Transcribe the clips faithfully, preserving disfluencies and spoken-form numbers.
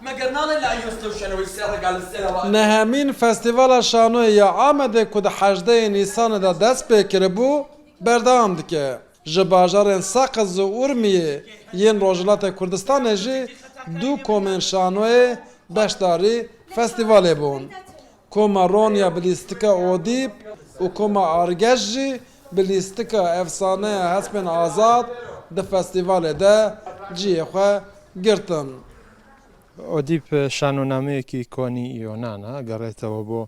Meger nale layî û stewşenewê sê regal li selawa. Nehemîn Festîvala Şanoyê ya Amedê ku di hejdehê Nîsanê de dest pê kiribû, berdewam dike. Ji bajarên Seqiz û Urmiyê yên Rojhilatê Kurdistanê jî du komên şanoyê beşdarî festîvalê bûn. Koma Ronya bi lîstika Odîb û Koma Argeş jî bi lîstika Efsaneya Hespên Azad di festîvalê de cihê xwe girtin. ئۆدیپ شانۆنامەیەکی کۆنی یۆنانە، گەڕێتەوە بۆ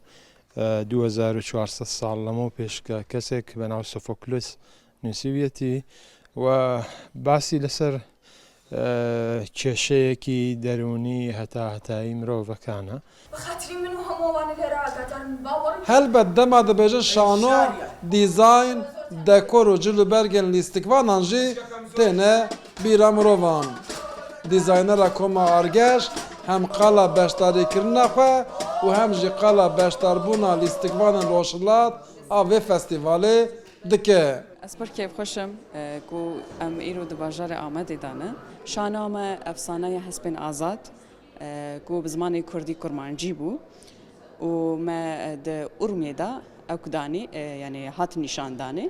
دوو هەزار و چوار سەد ساڵ لەمەو پێش کە کەسێک بە ناو سۆفۆکلۆس نووسیویەتی و باسی لەسەر کێشەیەکی دەروونی هەتا هەتایی مرۆڤەکانە. بە خاتری من و هەمووانە لێرە ئاگادارن باوەڕم Helbet dema dibêjin şano, dîzayn, dekor û cil û bergên lîstikvanan jî têne bîra mirovan. Dîzaynera Koma Argeş hem qala beşdarîkirina xwe û hem jî qala beşdarbûna lîstikvanên Rojhilat a vê festîvalê dike. Ez pir kêfxweş im ku em îro di bajarê Amedê de ne. Şana me Efsaneya Hespên Azad ku bi zimanê kurdî kurmancî bû û me di Urmiyê de ew danî, yanî hat nîşandanê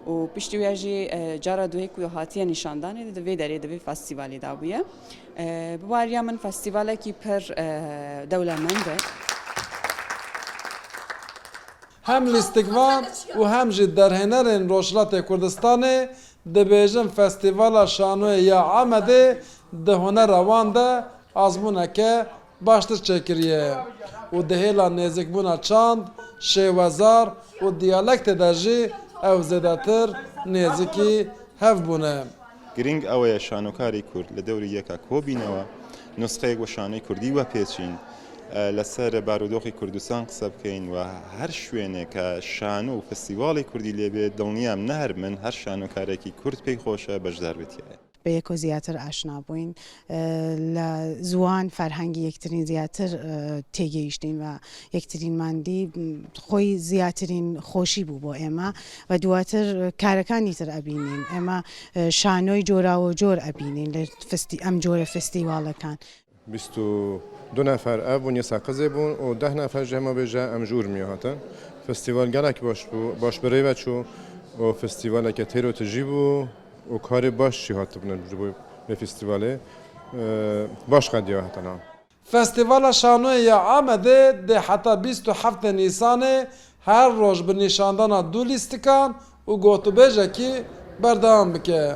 û piştî wê jî cara duhê ku hatiye nîşandanê di vê derê, di vê festîvalê de bûye. Bi bariya min festîvalekî pir dewlemend e. Hem lîstikvan û hem jî derhênerên Rojhilatê Kurdistanê dibêjin Festîvala Şanoyê ya Amedê di hunera wan de azmûneke baştir çêkiriye û di hêla nêzîkbûna çand, şêwezar û diyalektê de jî ew zêdetir nêzîkî hev bûne. Girîng ew e şanokarê kurd li dewrî yeka kobînewe, nusxeyek we şanê kurdî wepêçîn, li ser barodoxê Kurdistan qise bikeyin we her şwênê ke şano û festîvalê kurdî lê bê, dilniyam ne her min, her şanokarekî kurd pêy xweş e beşdar bitiye. بە یەکەوە زیاتر ئاشنا بووین، لە زوان، فەرهەنگی یەکترین زیاتر تێگەیشتین و یەکترینمان دی، خۆی زیاترین خۆشی بوو بۆ ئێمە و دواتر کارەکانی تر ئەبینین. ئێمە شانۆی جۆراوە جۆر ئەبینین لە ئەم جۆرە فستیواڵەکان. بیست و دو نەفەر ئەڤ بوون یە سەقزێ بوون و دە نەفەر ژەمە بێژە ئەم ژوور میە هاتن. فستیوال گەلێک باش بوو، باش بەڕێوە چوو و فستیوالێکە تێرۆ تژی بوو و کارێ باش چی هاتبوون بۆ بێ فستیوالێ باش قەدیە هاتنە. Festîvala Şanoyê ya Amedê dê heta bîst û heftê Nîsanê her roj bi nîşandana du lîstikan û gotûbêjekî berdewam bike.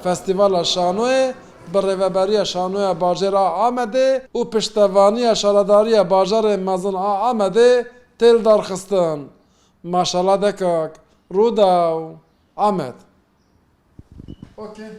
Festîvala Şanoyê bi rêveberiya Şanoya Bajêr a Amedê û piştevaniya Şaredariya Bajarê Mezin a Amedê tê lidarxistin. Maşala dekak, Rûdaw, Amed. Okay.